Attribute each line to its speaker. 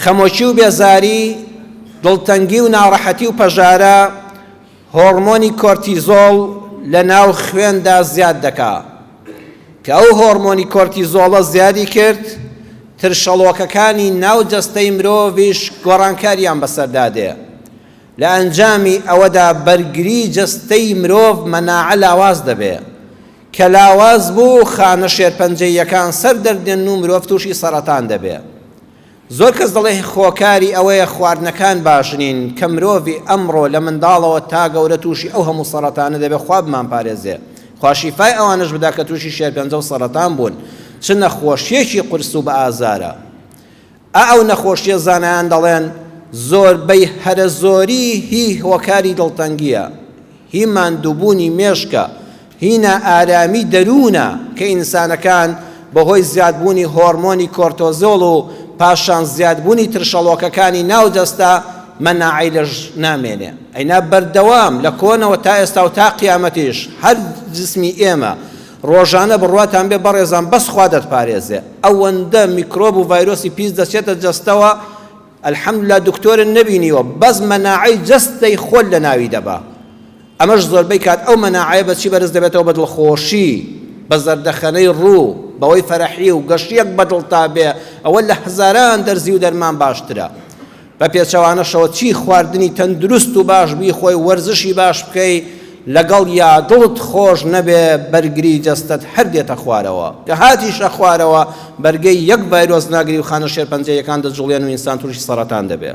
Speaker 1: خەمۆکی و بێزاری، دڵتەنگی و ناڕەحەتی و پەژارە، هۆڕمۆنی کۆرتیزۆڵ لە ناو خوێندا زیاد دەکا. کە ئەو هۆڕمۆنی کۆرتیزۆڵە زیادی کرد، ترشەڵۆکەکانی ناو جەستەی مرۆڤیش گۆڕانکاریان بەسەردا دێ. لە ئەنجامی ئەوەدا بەرگری جەستەی مرۆڤ مەناعە لاواز دەبێ. کە لاواز بوو خانە شێرپەنجەییەکان سەر دەردێن و مرۆڤ تووشی سەرەتان دەبێ. زۆر کەس دەڵێ هۆکاری ئەوەیە خواردنەکان باش نین کە مرۆڤی ئەمڕۆ لە منداڵەوە تا گەورە تووشی ئەو هەموو سەرەتانە دەبێ خوا بمانپارێزێ خوا شیفای ئەوانەش بدا کە تووشی شێرپەنجە و سەرەتان بوون چ نەخۆشیەکی قورس و بە ئازارە ئا ئەو نەخۆشیە زانایان دەڵێن زۆربەی هەرە زۆری هی هۆکاری دڵتەنگیە هی ماندووبوونی مێشکە، هی نائارامی دەروونە کە ئینسانەکان بەهۆی زیادبوونی هۆرمۆنی کۆرتۆزۆڵ و پاشان زیادبوونی ترشەڵۆکەکانی ناو جەستە مەناعەی لەش نامێنێ ئەینا بەردەوام لە کۆنەوە تا ئێستا و تا قیامەتیش هەر جسمی ئێمە ڕۆژانە بڕواتان بێ بەڕێزان بەس خوا دەتپارێزێ ئەوەندە میکرۆب و ڤایرۆسی پیس دەچێتە جەستەوە الحمدللە دکتۆرت نەبینیوە بەس مەناعەی جەستەی خۆت لەناوی دەبا ئەمەش زۆربەی کات ئەو مەناعەیە بەچی بەرز دەبێتەوە بە دڵخۆشی بە زەردەخەنەی ڕوو بەوەی فەرەحی و گەشیەک بەدڵتا بێ ئەوە لە هەزاران دەرزی و دەرمان باشترە بە پێچەوانەشەوە چی خواردنی تەندروست و باش بیخۆی وەرزشی باش بکەی لەگەڵ یا دڵت خۆش نەبێ بەرگری جەستەت هەر دێتە خوارەوە کە هاتیشە خوارەوە بەرگەی یەک ڤایرۆس ناگری و خانە شێرپەنجەییەکان دەجوڵێن و ئینسان توشی سەڕەتان دەبێ.